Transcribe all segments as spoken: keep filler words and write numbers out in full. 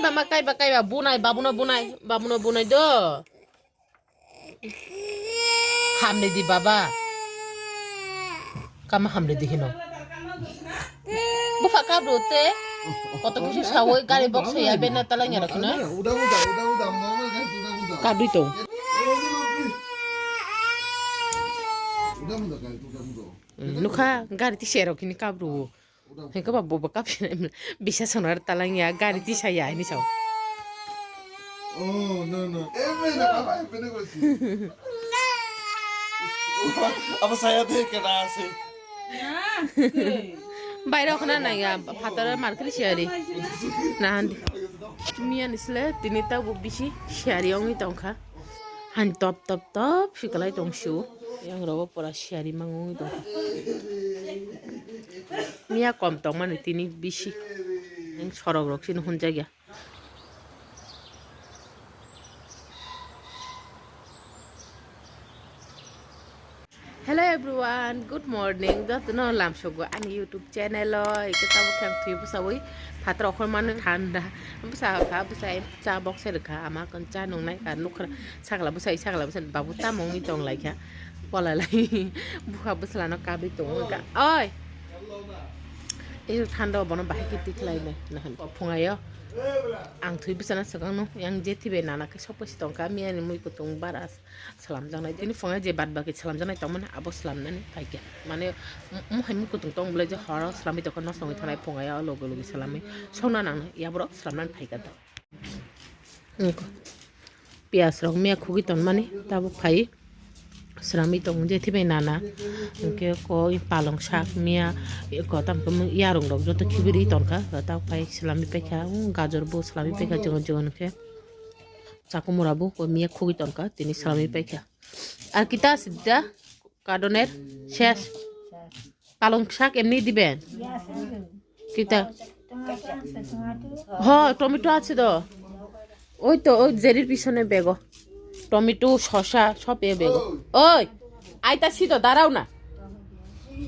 Mama kaiba kaiba bunai, babuno bunai, babuno bunai do. Hamle di baba. Kama hamle di hino. Bupha kabru te. Koto kisi sawoi gari box ya bena talang ya rakhina. Uda, uda, uda, uda, mama, uda, uda. Kabri to. Uda, uda, uda, uda. Nukha gari ti sero kini kabru. Hingke ba bobo kapsina bisa sonar talang ya gari tisa ya ini sao. Oh, no, no. Ebe na baba, ebe na gosi. Apa saya teh kena asik. Baira khna na ya phatar markri siari. Na handi. Miya nisle tini ta bo bisi siari ongi tongkha. Han top top top sikalai tong su. Yang rogo pora siari mangong tong. Miya kom tong mani tini bisi. Yang sorok rok sini hunjak ya. Hello everyone, good morning. Jotono lamsogo ani YouTube channel o. Eke tamo khe ang twi bwsawi phatar okhor mano thanda. Bwsa kha, bwsa cha bokse rwkha, ama kon cha nungnai ka nukha. Sakla bwsai, sakla bwsai, babu tamo wngwi tong lai kha. Pola lai, bupha bwsla no kabwi tongo wngkha. Oi! Ei thanda bono bahai khe tikhlai nai, nahani. Phungayo ang thwi bwsana swkang no, yang je thibai nana khe sokpesi tongkha, miyani mui kutung bara. Slamjaknai. Tini phungai je bad baki slamjaknai tongmani abo slamnani phaikha. Mane, m-, mohai mukutung tong bwlai je horo slamwi tongkha, nosongwi thanai phungai o logi logi slamwi songna nangnai. Yaborok slamnani phaikha da. Nukho. Piyas rok miya khugwi tonmani tabuk phai slamwi tongo je thibai nana. Hwnkhe koi palong sak miya ko tamkhe yarung rok joto khibiri tongkha. Tabuk phai slamwi paikha. Gajor bo slamwi paikha, jigol jigol khe. Chakumura bo miya khugwi tongkha, tini slamwi paikha. Ar kita sida kadoner ses. Palong sak emni diben. Kita. Ho, tomato আছে তো। ওই তো, ওই জেরির পিছনে ব্যাগো। Tomato, শসা, সব এ ব্যাগো। ওই, আইতাছি তো, দাঁড়াও না।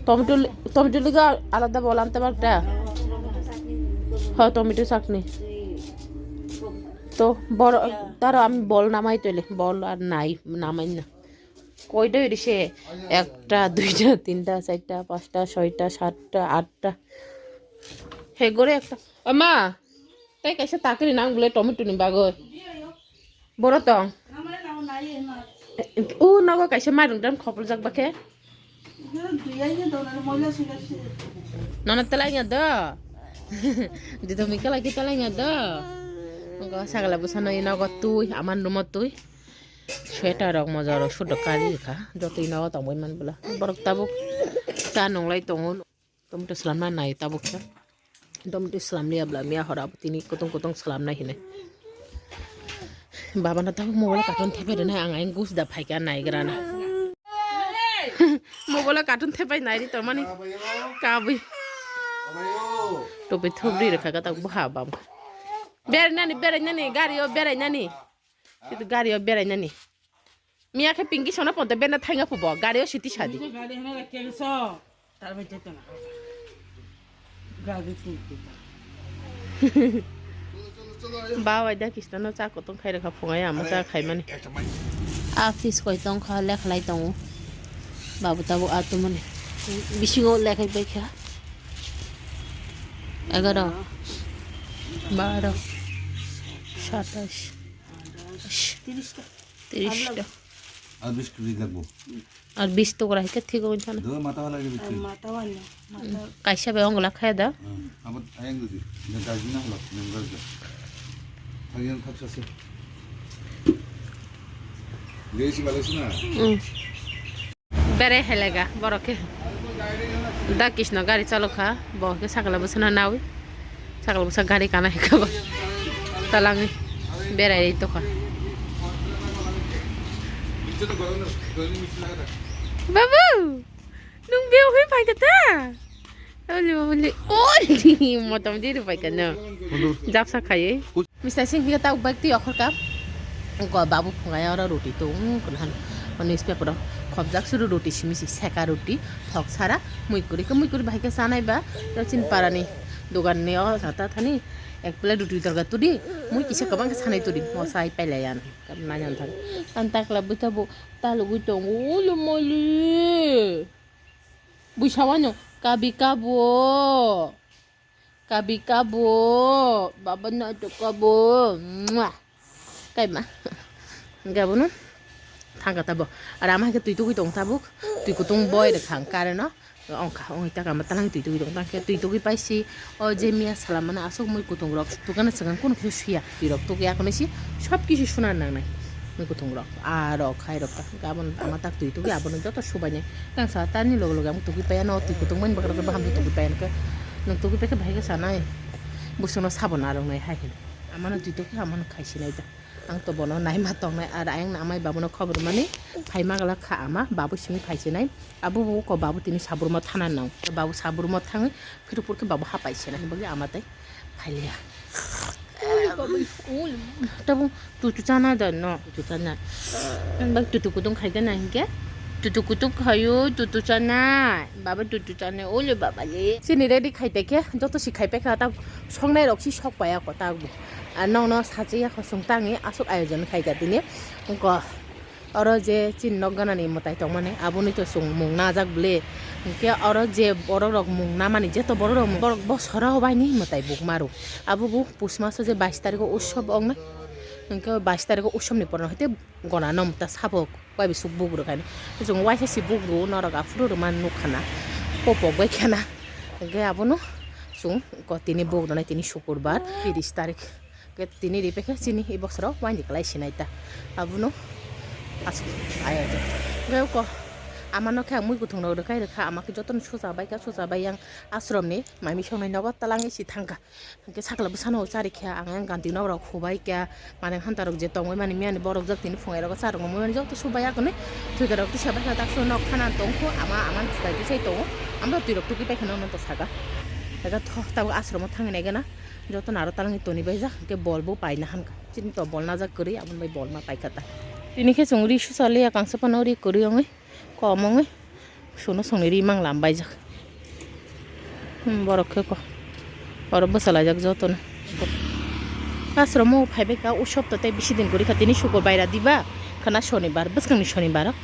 Tomato লি-, tomato লিগা আলাদা বল আনতে পারতা? হ্যাঁ, tomato চাটনি। তো বড়, তারও আমি বল নামাই তৈলে, বল আর নাই, নামাই না। কয়টা হইছে? একটা, দুইটা, তিনটা, চারটা, পাঁচটা, ছয়টা, সাতটা, আটটা। He gore একটা। Ama, tai kaisa takri nang bole tomato ni bagoi. Boro tong. U nogo kaisa mairung dam khopol jak bakhe. Nono telai nya do. Dito mikala ki telai nya do. Ngo sagala bwsano ino go twi, aman rumo twi. Sweater rok moja rok sudo kari kha. Joto ino go tongbai man bwla. Borok tabuk ta nonglai tongo. Tomato slamna nai tabuk khe. Tomato slamliya bwla miya hora tini kutung kutung slamnai hinai. Baba no tabuk mobile carton thepai rwnai ang ayang gus da phaikha naigrana. Mobile carton thepai nai ri tongmani kabui. Topi thubri rwkha ka tabuk bwha bam. Berai nani, berai nani, gari o berai nani. Kitu gari o berai nani. Miya khe pinki sona ponte bena thainga phubo, gari o siti sadi. Gari hana rakhe so, tar bai jeta na. Gari tu tu. Ba wai da kista no cha kotong khai rakha phungai ama cha khai mani. A fis koi tong kha lekhlai tongo. Babu tabuk atumani. Bisingo lekhai bai kha. Egaro. Baro. Satais. Tiris ta. Tiris ta. Ar bish kri lagbo. Ar bish tokra hai khe thik wngwi thana. Do mata wala ge bish. Mata wala. Mata. Kaisa bai ongla khaya da. Abo ayang dudi. Ne dajina hala, nem gajda. Ayan thak sase. Ge isi balai sina. Bere helega borok khe. Da Krishna gari chalokha, bo khe sakla bwsano nawi. Sakla bwsa gari kana hikha bo. Talangwi berai tokha. Babu, nung beo hoi phaikha ta? Oli, oli, oli, motom di rupai kano. Japsa khaiwi. Misai sing higa ta ubak ti okhor ka. Ko babu phungai oro roti to, um, kun han. Oni ispe poro. Khobjak suru roti simi si seka roti. Thok sara. Mui kuri ke mui kuri bahai ke sanai ba. To chin parani. Dogan ni o sata thani ek plate roti torka tudi, mui kisa kwbang khe sanai tudi, mo sai pailai ya nai, nai nang thani. Ang takla bwtha bo talugui tongo, ulo moli. Bui sawano, kabi kabo, kabi kabo, baba naito kabo. Mwah. Kaima. Hingke abono thangka tabok. Ar ama hai khe twi tugui tong tabuk. Twi kutung boi rwkha ang current no. Ongkha, ongwi taka ma talang twi tugui tong tangkhe twi tugui paisi. O je miya salamano aswk mui kutung rok tukana swkang kunu khe suya. Twi rok tugui akonoi si sob kisu suna nangnai. Mui kutung rok. A rok, hai rok ta. Hingke abono ama tak twi tugui abono joto subainai. Tang sa tani loge loge ang tugui paiya no twi kutung mani bagra baham tugui paiya no khe. Nwng tugui paikhe bahai khe sanai. Busungno sabo narwknai hai hino. Amano twi tugui amano khaisinai ta. Ang to bono naima tongnai, ar ayang amai babuno khobor mani phaima glak kha ama, babu simi phaisinai. Abo bo ko babu tini saburuma thana nang. Babu saburuma thangwi phirupur khe babu hapai sinai, bagwi ama tei phailia. Tabuk tutu chana da no, tutu chana. Bak tutu kutung khai gana hinkhe. Tutu kutung khayo, tutu chana. Baba tutu chana, ole baba le. Chini ready khai tekhe, joto si khai pekha ta songnai rok si sok paya ko ta. Ah, nokno sachi ya khosong tangi aswk ayojon khai kha tini. Wngkha oro je chini nok ganani mwtai tongmani, aboni to chwng mung najak bwle. Hinkhe oro je borok rok mung namani, jeto borok rok mung, borok bosora baini mwtai buk maru. Abo bo pus maso je bais tarikho utsob wngnai. Hinkhe bais tarikho utsobni porno haite gona nom ta sabok. Bai bisuk bugruk haino. Chwng waisa si bugruk norok aphuru rwma nukha na. Popok bai khana. Hingke abono chwng ko tini bugrunai tini sukurbar tiris tarik. Ke tini ripekhe chini e bosoro waini kwlai sinai ta. Abono aswk ayajak. Hingke ko amano khe ang mui kuthung rok rwkhai rwkha ama khe jotono suja bai kha suja bai yang asromni mami songnai nogo twlangwi si thangkha. Hingke sakla bwsano charikha ang yang ganti nok rok hubai kha, manui hanta rok je tongwi mani miyani borok jak tini phungai rogo charwk mui mani joto subai ya kwnwi thwika rok tisa bai kha tak swnwi nok khana tongkho ama ama thwkai tisai tongo. Amro twi rok tugwi pai khana to saka. Ega thok tabuk asromo thangwi nai gana joto naro talangwi toni bai jak hingke bol bo paina hankha chini to bol najak kwrwi aboni bai bol ma paikha ta. Tini khe chwng ri susa liya kangsa phano ri kwrwi wngwi. Kom wngwi suno songni ri mang lam baijak. Hmm, borok khe ko oro bwsa laijak jotono. Asromo phaibai kha usop to tei bisi din guri kha tini sukur baira diba khana sonibar bwskangni sonibar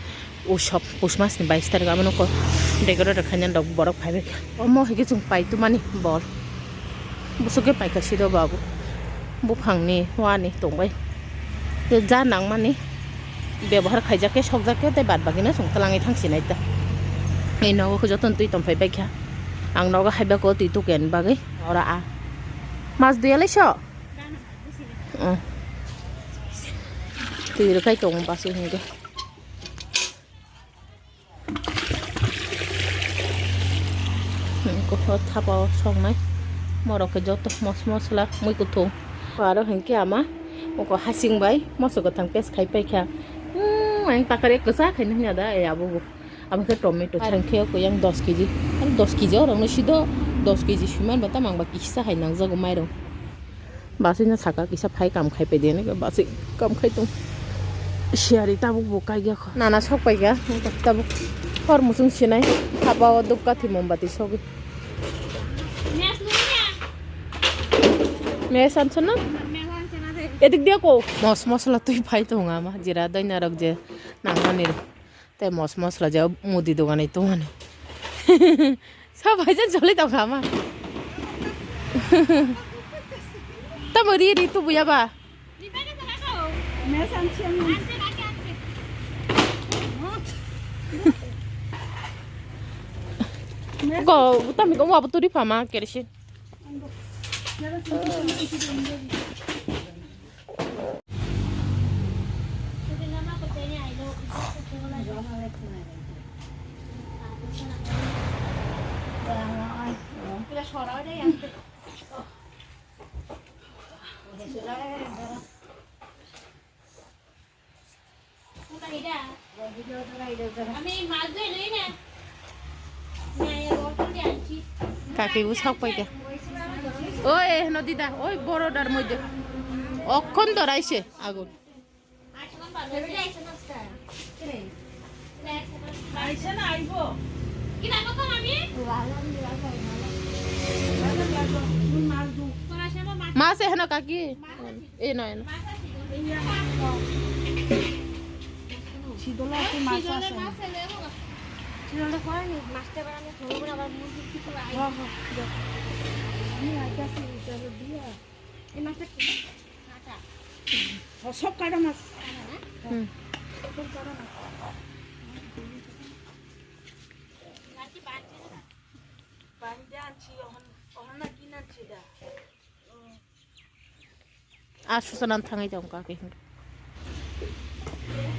usop pus masni bais tarik abono ko decorator khainani rok borok phaibai kha omo hai khe chwng pai tumani bol. Bwswk khe paikha sido babu. Buphangni wani tongbai. Tei ja nangmani bebohar khaijak khe sokjak khe tei bad bagino chwng twlangwi thangsinai ta. Ei nogo khe jotono twi tongphai baikha. Ang nogo haiba ko twi tukuya ni bagwi. Ora a. Mas duyalai so? Mm. Twi rwkhai tongo basu hwnkhe. Kufur thapa o songnai morok khe joto mos mosla mui kuthum. Aro hinkhe ama oko hasing bai moso kwthang paste khai paikha. Umm, ang takari kwchak khaina hwnna da, eh, abo bo. Abo khe tomato. Ar hinkhe oko yang dos kg. Ar dos kg o rokno sido dos kg swiman ba tamang ba kisa hai nangjago mairung. Basui no saka kisa phai kam khai paidiya nai basui kam khai tong. Siyari tabuk bo kai ya kho. Nana sok pai ya tabuk. Hor musung sinai. Thapa o dupkathi mombati sogwi. Mes anso na? Edik dia ko. Mos mosla twi phai tong ama jira doina rok je nangmani. Tei mos mosla je mudi dogani tongmani. Sab hai je joli tong kha ma. Tamo ri ri tu buya ba. Go tami go wa tu ri pha ma kerosene. Kaki bo sok pai kha. Oi, heno dida, oi, boro dar moddhe. Okkon doraise agun. Aisa na aibo. Ki lago to mami? Lago, lago. Lago, lago. Ase heno kaki. Eno, eno. Sidole ase mas ase. Sidole koi ni mas te bara ni thoro bara mur ki ko ai. Ho, ho, de. Ni aja si jalo dia. Ei mas ta ki? Kata. Ho, sob kata mas. Kata na? Hmm. Sob kata mas. Lagi banjir na. Banjir anchi ohon, ohon na kinan chida. Ah, susanan thangwi tong kha khe.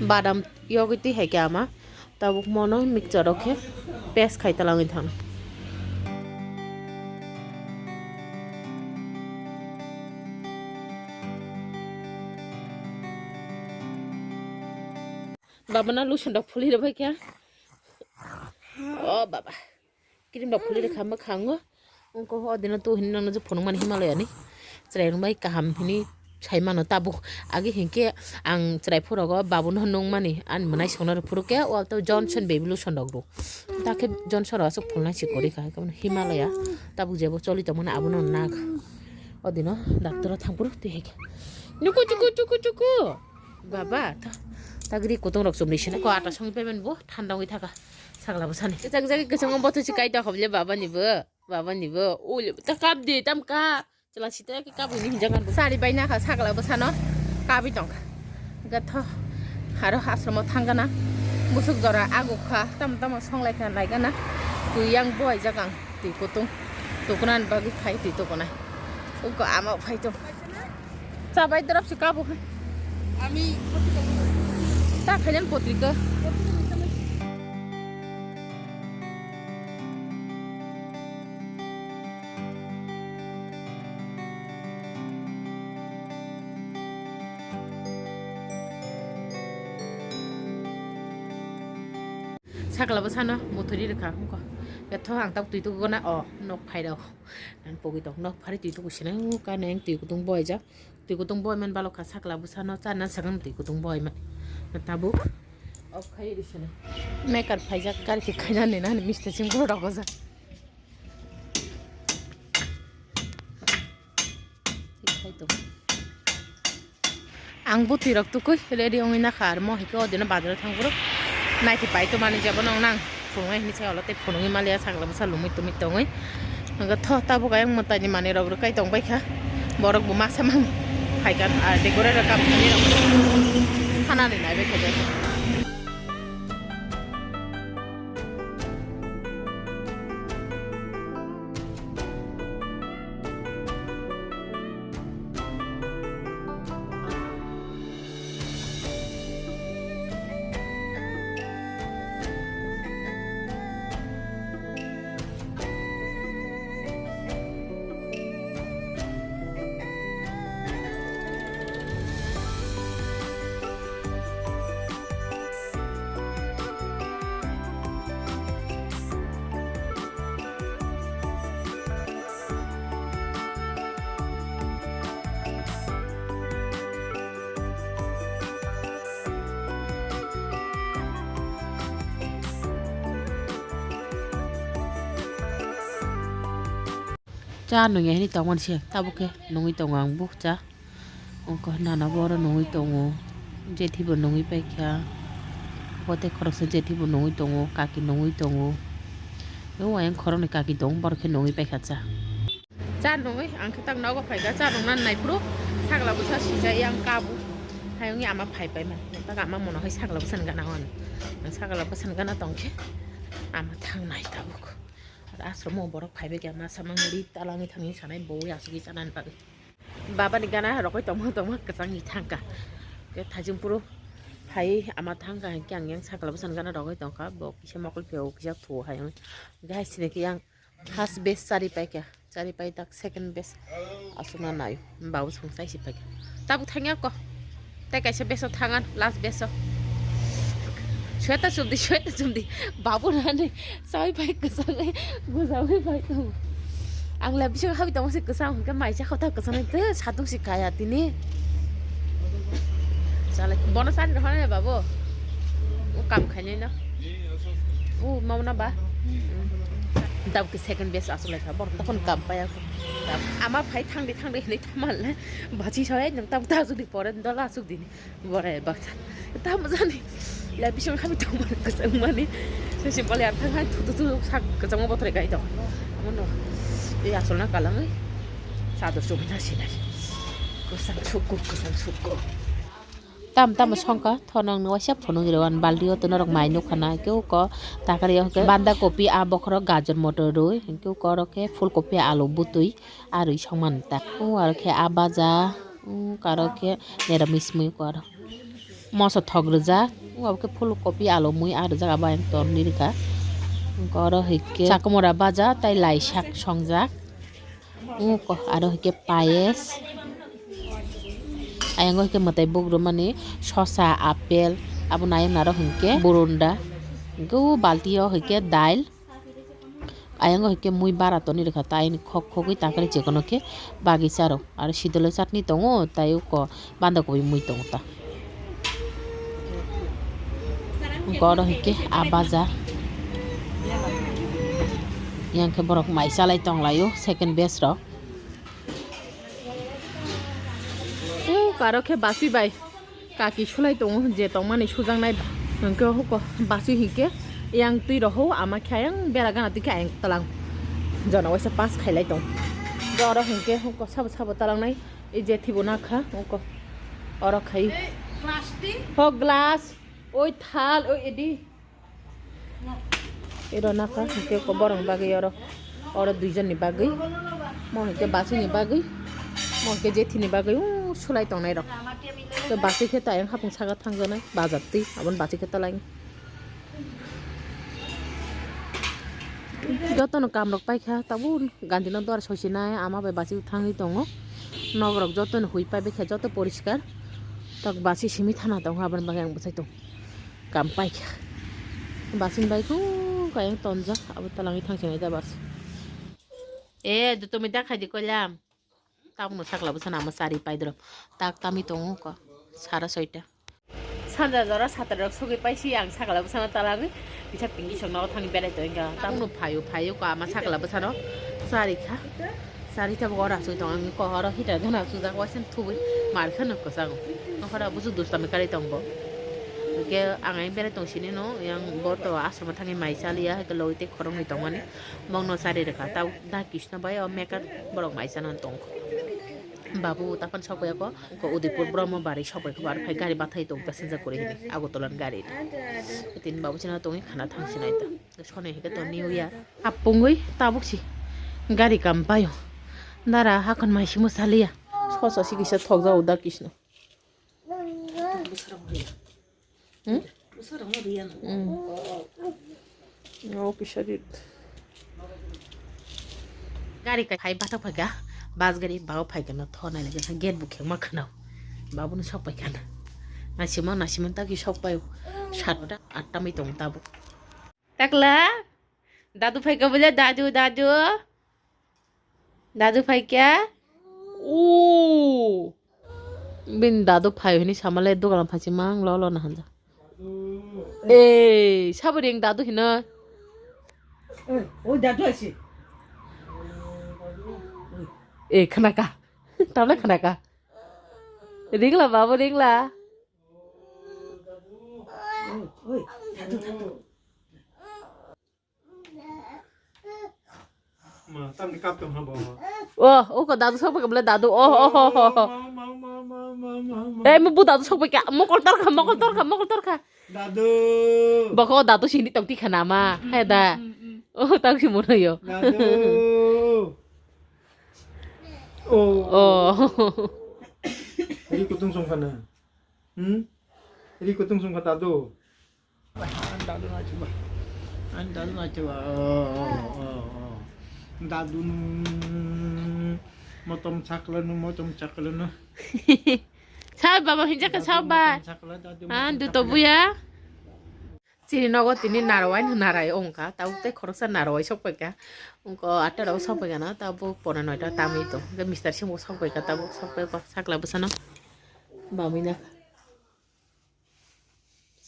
Badam yogwi twi hai khe ama tabuk mono mixture o khe paste khai talangwi thang. Baba na lotion rok phuli rwbai khe. O baba. Cream rok phuli rwkha mwkhango. Wngkha o dino tu hini nangno je phunukmani Himalaya ni. Chwrai rwmai kaham hini sai mano tabuk. Agi hinkhe ang chwrai phuru rogo babuno nungmani ani mwnai songno rw phuru khe o to Johnson baby lotion rok rw. Dakhe Johnson rok aswk phulnai se kwrwi kha. Himalaya tabuk jebo choli tongmani abono nak. O dino doctor o thang phuru twi hai khe. Nuku chuku chuku chuku. Baba, ta, tagri kutung rok chumni sina ko ata songwi paiman bo thanda wngwi thaka. Sakla bwsani. Jagi jagi kwchangma botwi se kaita hobli baba ni bo. Baba ni bo. Uli ta kap di tam ka. Chwla sita ke kap ni hinjak an. Sari bai na kha sakla bwsano. Kabi tong kha. Gatho. Haro asromo thang gana. Musuk jora aguk kha. Tam tam songlai kha nai gana. Twi yang boi jak ang. Twi kutung. Tukunan bagwi phai twi tukunai. Uko ama phai tong. Chabai drop se kabo hai. Ami ta khailan potrika. Sakla bwsano muthuri rwkha wngkha. Yatho ang tabuk twi tugo na o nok phai rok. Nang pogwi tong nok phari twi tugo sinai o ka neng twi kutung boi jak. Twi kutung boi man balok kha sakla bwsano cha nan sakang twi kutung boi man. Tabuk. Ok khai ri sinai. Mekar phai jak kar ki khaina ni nani misti sing boro rok jak. Ang bwtwi rok tukui ready wngwi nakha, ar mo hwnkhe o dino bazar o thang phuru naitwi pai tongmani jebo nong nang phunuknai hinwi sai olo tei phunukgwi maliya sakla bwsa lumui tumui tongwi. Hwnkhe tho tabuk ayang mwtaini manwi rok rwkai tongbaikha, borok bo masa mangni phaikha, ar decorator rok kap thani rok thanani naibaikha. Cha nungya hini tongmani se tabuk khe nungwi tongo ang bukcha. Ongkha nana bo oro nungwi tongo, jethi bo nungwi paikha, bo tei khoroksa jethi bo nungwi tongo, kaki nungwi tongo, o ayang khoroknwi kaki tongo, borok khe nungwi paikha cha. Cha nungwi ang khe tak nogo phaikha, cha nungna naiphuru sakla bwsa sijak yang kabu, hayungni ama phaipaima, tak ama mono hai sakla bwsani gana o ano, ang sakla bwsani gana tongkhe ama thangnai tabuk. Asromo borok phaibai khe masa mangri talangwi thangwi sanai bo asugwi chanani bagwi. Baba ni gana rokoi tongma tongma kwchangni thangkha. Khe thajing phuru phai ama thangkha hinkhe ang yang sakla bwsani gana rokoi tongkha. Bo kisa mokol phiyok kisa thuo hai wng. Gai sini khe yang first batch chari paikha. Chari pai tak second batch aswkna naio. Babu song chai si paikha. Tabuk thangya ko. Tei kaisa batch o thangan last batch o. Sweta chumdi, sweta chumdi. Babu nani. Sawi pai kwchangwi gujagwi pai tongo. Ang le bising habi tongo se kwchang hwnkhe mai cha khota kwchang te satung se kaya tini. Chalai bono chani rw hwnle babo. O kam khainai no. O mau na ba. Tabuk second best aswk lai kha, borok tokon kam paya kho. Ama phai thangdi thangdi hinwi thamal le bachi soi nang tabuk ta aswk di pore dola aswk dini. Borai baksa. Tamo jani. Ya bising kami tong mani kwchang mani. Sesi bali ar thang hai thu thu thu sak kwchang bothre kai tong. Amo no. E asol na kalang oi. Sa dos chobis na sinai. Kwchang sukko, kwchang sukko. Tam tam songkha thonang no waisa phunung iro an balti o tono rok mai nukha na keu ko takari o ke banda kopi a bokhorok gajar motor rwi keu ko oro khe phul kopi alu butwi. Arwi songmani ta. O aro khe a baja, o aro khe neramis mui ko aro. Moso thok rijak, o abo khe phul kopi alu mui a rijak abo ayang torni rikha. Oro hwnkhe chakwmora baja tai lai sak songjak. O ko aro hwnkhe payes. Ayang o hwnkhe mwtai bugrumani sosa, apple, abo nayang naro hwnkhe burunda. Hwnkhe o balti o hwnkhe dail. Ayang o hwnkhe mui bara toni rwkha ta, ayang khok khogwi takari chikon o khe bagwi charo. Aro sidolo chutney tongo, tai uko banda kobi mui tongo ta. Uko oro hwnkhe a baja. Yang khe borok mai chalai tong laio, second batch rok. Uko aro khe basi bai. Kaki sulai tongo, je tongmani sujaknai. Hwnkhe huko basi hinkhe yang twi rohou ama khe ayang bera gana twi khe ayang talang. Jona waisa pass khailai tong. Bo oro hinkhe huko sabo sabo talangnai. E je thibo nakha huko oro khai. Ho glass, oi thal, oi edi. Ero nakha hwnkhe ko borokni bagwi oro, oro duijon ni bagwi, mo hwnkhe basui ni bagwi, mo hwnkhe jethi ni bagwi, uh, sulai tongnai rok. Tei basui khe ta ayang hapung saka thangjaknai bazar twi, aboni basui khe ta lai. Jotono kam rok paikha, tabuk gandino dora soisinai ama bai basui thangwi tongo. Nok rok jotono hui paibaikha, joto poriskar. Tak basui simi thana tongo, aboni bagwi ang bwsai tongo. Kam paikha. Basing bai kung kayang tonjak, abo talangwi thangsinai da bas. E, do tumi da khaidi koilam. Tabukno sakla bwsano ama chari paidoro. Tak tami tongo ko. Sara soita. Sanja jora satra rok sogwi paisi ang sakla bwsano talangwi. Bisa pingi song nogo thangwi berai tongkha. Tabukno phaio, phaio ko ama sakla bwsano. Chari kha. Sari tabuk oro asugwi tongo, ang kok oro heater gana sujak, waisa thubui mar kheno kwchango. Nokhora busu dustami kari tong bo. Hwnkhe ang ai berai tong sini no, yang bo to asromo thangwi mai chaliya, hwnkhe logite khoroknwi tongmani. Bongno chari rwkha, tabuk da Krishna bai o maker borok mai chana tongkho. Babu tapan sokphaiyakho, hwnkhe Udaipur Brahma bari sokphaikho, aro phai gari bathai tong passenger kwrwi hwnwi Agartala ni gari. Tini babu chana tongwi khana thangsinai ta. Soni hwnkhe to New Year. Hapungwi tabuk si gari kam paio. Dara hakon mai simo saliya. Sosa si kisa thokjao da Krishna. Hmm? Hmm. Oh, kisa di. Gari kai phai bathok phaikha. Bus gari bao phaikha no thonai lagi gate bo khengma khwnao. Babu no sok paikha na. Nasima nasima taki sok paio. Satta atta mai tong tabuk. Takla, dadu phaikha bole, dadu, dadu. Dadu phaikha. Ooh. Bin dadu phai hini samale dogan phachi mang lo lo na hanja. Eh, sabari yang dadu hino. Eh, oh, dadu asi. Eh, khanaka. Tabla khanaka. Ringla babu, ringla. Oi, oi, dadu, dadu. Ma, tamni kap tong ha bo. Oh, oh, ko dadu sok paikha bole dadu. Oh, oh, oh, oh, oh. Ma, ma, ma. Eh, mo bu dadu sok paikha. Mokol torkha, mokol torkha, mokol torkha. Dadu. Boko dadu sini tong tikha nama. Hai da. Oh, tang si mono yo. Dadu. Oh. Oh. Ri kutung song kana. Hmm? Ri kutung song kata tu. An dadu na chuba. An dadu na chuba. Oh, oh, oh, oh. Dadu nu. Motom chakla nu, motom chakla nu. Sao baba hinja ka sao ba. An du to buya. Chini nogo tini narwai no narai ongkha, tabuk tei khoroksa narwai sokpaikha. Ongko atta rok sokpaikha na, tabuk pona noita tamwi tong. Hwnkhe mister singbo sokpaikha, tabuk sokpaikha sakla bwsano. Bamwi na.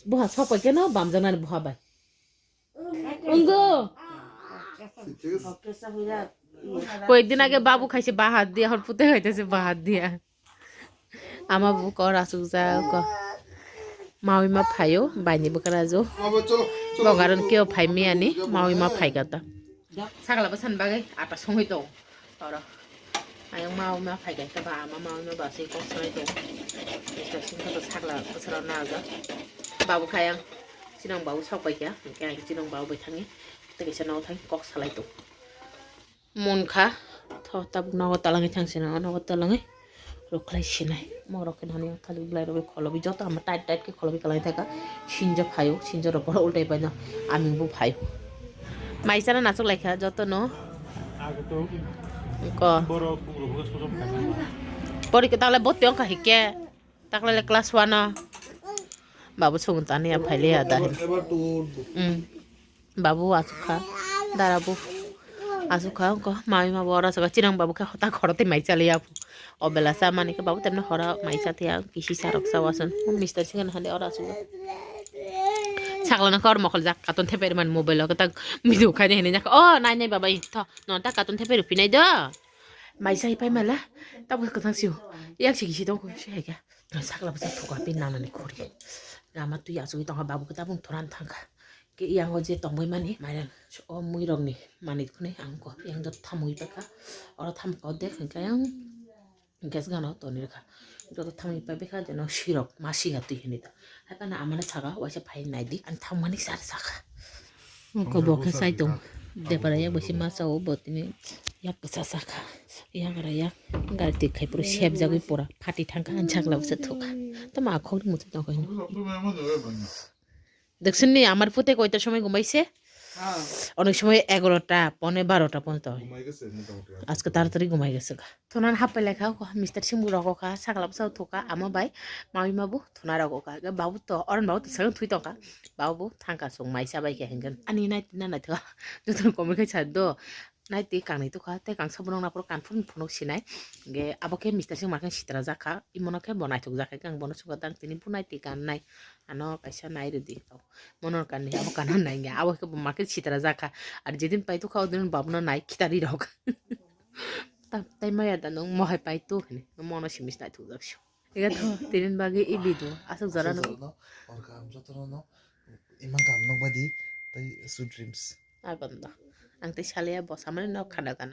Buha sokpaikha no, bamjaknani buha bai. Ongko. কয়েকদিন আগে বাবু খাইছে বাহাত দিয়া, এখন পুতে খাইতেছে বাহাত দিয়া। Ama bu kor asuk ja ko. Mawi ma phaio, baini bwkra jo. Bo garon keo phai miyani, mawi ma phai kata. Sakla bwsan bagwi ata songwi tong. Oro. Ayang mawi ma phai kata ba ama mawi ma baswi kok sanai tong. Esta sing kata sakla bwsara na ja. Babu khayang. Sinang babu sok bai kya. Kya sinang babu bai thangi. Tei kaisa no thang kok salai tong. Munkha, tho tabuk nogo talangwi thang sina, nogo talangwi rwkhlai sinai. Morok khe nani thalik belai rwgwi kholobi joto ama tight tight khe kholobi kwlai thaka. Sinjo phaio, sinjo rok bono ultai paino aming bo phaio. Mai chana nasuk laikha joto no. Ko. Pori ko tagle botte ongkha hikke. Taklele class one o. Babu sungun tani ya phaile ya da. Mm. Babu asukha. Dara bu. Asukha ko mami ma bo ora asukha chinang babu khe hota khoro te mai chali ya. O bela sa mani khe babu temne hora mai sa te ya kisi sarok sa wasan. Mister singan hande ora asukha. Sakla na kor mokol jak katon theper man mobile o tak midu khai de hene jak. O nai nai baba i tho. Non ta katon theper pinai do. Mai sai pai mala. Tabu kwthang siu. Yak si kisi dong ko si hai kha. Sakla bwsa thuka pi nanani khuri. Rama twi asugwi tongkha babu khe tabung thoran thangkha. Ke yango je tongbai mani mairan o mui rokni mani khuni ang ko yang jot thamwi pakha. Oro thamkha o dek hwnkhe yang gas gano toni rwkha. Joto thamwi pai bekha jeno sirok masiga twi hinwi ta. Hai phano amano saka waisa phai naidi ang thamani sar saka. Ungko bo khe sai tong. Debra yak bai se ma sao bo tini yak bwsa sakha. Yak ra yak gari tik khai pura sep jagwi pura phati thangkha ang sakla bwsa thukha. Tamo akhok ni muchung tongkha hino. Deksini amar pute koita somoi gumai se? Onek somoi egarota pone barota ponto. Ajke taratari gumai gese ga. Thunan hapai lekha ko mister sing bu rogo kha sakla bwsa thuka ama bai mawi ma bu thuna rogo kha. Babu to oron babu to sakang thui tongkha. Babu thangka sung mai sa bai khe hengkan. Ani nai tina nai thwa. Joto komik khai sa do. Nai ti kang nai tukha te kang sabu nang napor kan phun phunuk sinai. Ge abo khe mister sing ma khe sitra jakha. Imono khe bo naithok jakha khe ang bono suka dang tini bu nai ti kan nai. Ano kaisa nai rwdi. Monor kan ni abo kan nai ge abo khe bo ma khe sitra jakha. Ar jedin pai tukha odin babu no nai khitari rok. Ta-, tai maya da nung mohai pai tu hini. Mono simis nai thuk jak sio. Ega tho, tinin bagi i video. Asuk jora no. Asuk jora no. Or kam joto no. Imang kam no badi. Tai sweet dreams. Abanda. Ang tai salia bo samani no khana kan.